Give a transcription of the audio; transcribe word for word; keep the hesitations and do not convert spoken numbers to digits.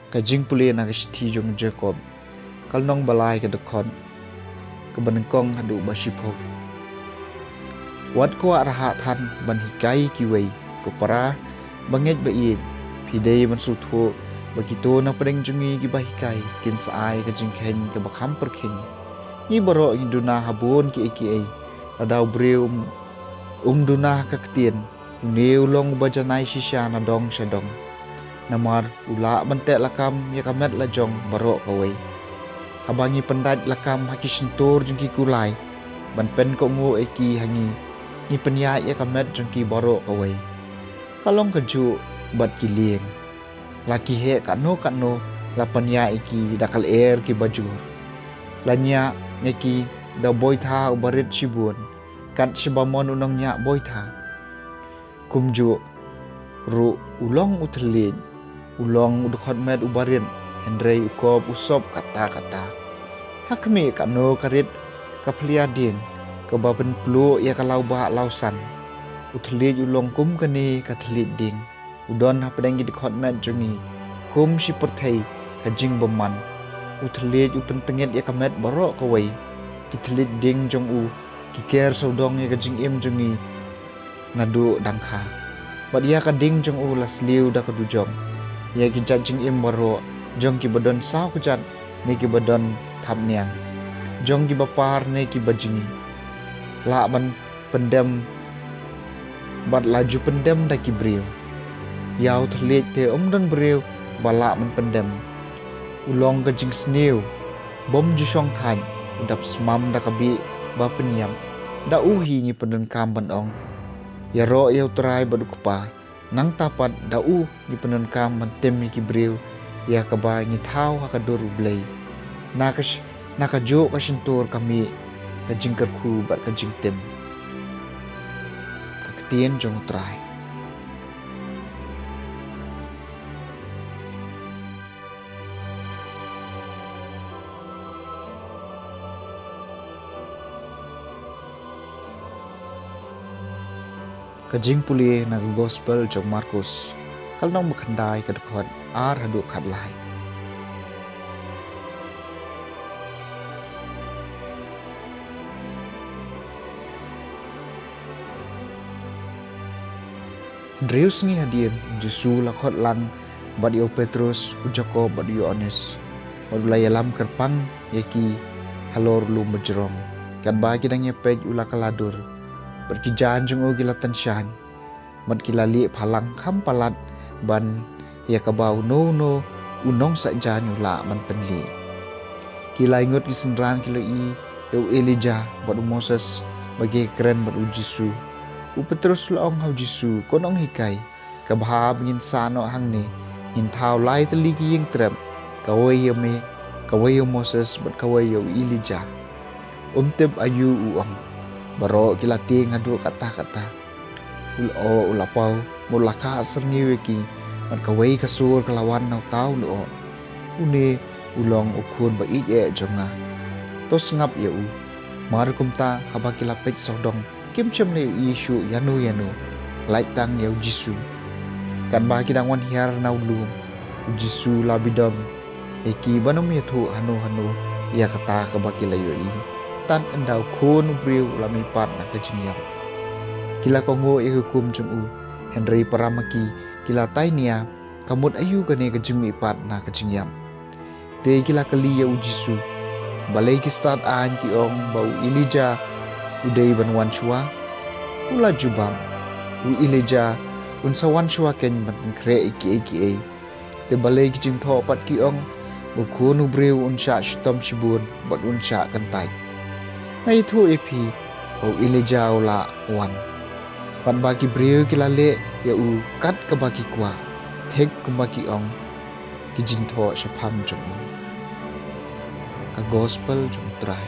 Ka jingpule na ka shithi jong u Jakob, ka lynnong ba lai, ka dkhot kaba nyngkong haduh ba shiphew. Wat kwah rhah than ban hikai ïa kiwei, ko para bangeit ba ïeit. Phi dei ban sngewthuh ba kito na pdeng jong ngi kiba hikai kin sa ai ka jingkheiñ kaba kham pyrkhing. Ngi baroh ngi duna ha bun kiei kiei. Lada u briew um, um duna ha ka ktien, une u long uba janai shisha na dong sha dong. Namar u lah ban teh lakam ïa ka met la jong baroh kawei. Haba ngi pyndait lakam ha ki shyntur jong ki kulai ban pynkohnguh ïa ki ha ngi, ngi pynïaid ïa ka met jong ki baroh kawei. Ka long kajuh bad ki lieng. La ki heh katno katno, la pynïaid ïa ki da ka lyer kiba jur. La ñiah ïa ki da u boitha uba rit shibun, kat shaba mon u nongñiah boitha. Kumjuh ruh u long u thylliej, u long u dkhot met uba rit, hynrei u kop u sop katta katta. Ha khmih katno ka rit ka phlia dieng kaba pynpluh ïa ka lawbah lawsan. U thylliej u long kum kane ka thylliej dieng. U don hapdeng ki dkhot met jong ngi kum shi pyrthei ka jingbymman. U thylliej u pyntngit ïa ka met baroh kawei. Ki thylliej dieng jong u ki ker sawdong ïa ka jingim jong ngi naduh dang kha. Bad ïa ka ding jong u la sliew da ka dujok ïa ki jait jingim baroh, jong kiba don saw kjat ne kiba don thapniang, jong kiba par ne kiba jngi. Lah ban pyndem bad la ju pyndem da ki briew. Ïa u thylliej te ym don briew ba lah ban pyndem. U long ka jingsniew bym ju shong thait, u dap smam da ka bih ba pynïap. Da u hi ngi pyndonkam ban ong, ïaroh ïa U Trai bad U Kpa. Nangta pat da u ngi pyndonkam ban tim ïa ki briew ïa kaba ngi thaw ha ka dur U Blei. Na ka sh-, na kajuh ka shyntur ka mih ka jingkyrkhu bad ka jingtim. Ka ktien jong U Trai. Ka jingpule na ka Gospel jong u Markus, ka lynnong ba khyndai, ka dkhot ar haduh khatlai. Hynriew sngi hadien, u Jisu u la khot lang bad ïa u Petrus, u Jakob bad u Ïoannis, bad u la ïalam kyrpang ïa ki halor u lum bajrong. Katba ki dang ïapeit u la kylla dur, bad ki jaiñ jong u ki la tyngshaiñ, bad ki la lieh phalang kham palat ban ïa kaba uno uno u nongsah jaiñ u lah ban pynlieh. Ki lai ngut ki synran ki la ïohi ïa u Elijah bad u Moses ba ki kren bad u Jisu. U Petrus u la ong ha u Jisu, Ko Nonghikai, ka bha ba ngin sah noh hangne, ngin thaw lai tylli ki ïing trep, kawei ïa me, kawei ïa u Moses bad kawei ïa u Elijah. Um tip aïu u ong. Baroh ki la tieng haduh katta katta. U lyoh u la paw, bad u la kah syrngiew ïa ki, bad kawei ka sur ka la wan na uta u lyoh. Une u long u Khun ba ïeit eh jong nga. To sngap ïa u. Mar kumta haba ki la peit sawdong, kim shym la ïohi shuh ïano ïano, lait tang ïa u Jisu. Katba ki dang wan hiar na u lum, u Jisu u la bidom ïa ki ban ym ïathuh hano hano ïa kata kaba ki la ïohi, tad ynda u Khun u briew u la mihpat na ka jingïap. Ki la kohnguh ïa ka hukum jong u, hynrei para ma ki ki la tai nia ka mut aïu kane ka jingmihpat na ka jingïap. Te ki la kylli ïa u Jisu, Balei ki stad aiñ ki ong ba u Elijah u dei ban wan shuwa? U la jubab, U Elijah un sa wan shuwa keiñ ban pynkhreh ïa kiei kiei. Te balei ki jingthoh pat ki ong ba u Khun u briew un shah shitom shibun bad un shah kyntait? Nga ïathuh ïa phi ba u Elijah u la wan, bad ba ki briew ki la leh ïa u kat kaba ki kwah, thik kumba ki ong ki jingthoh shaphang jong u. Ka Gospel jong u Trai.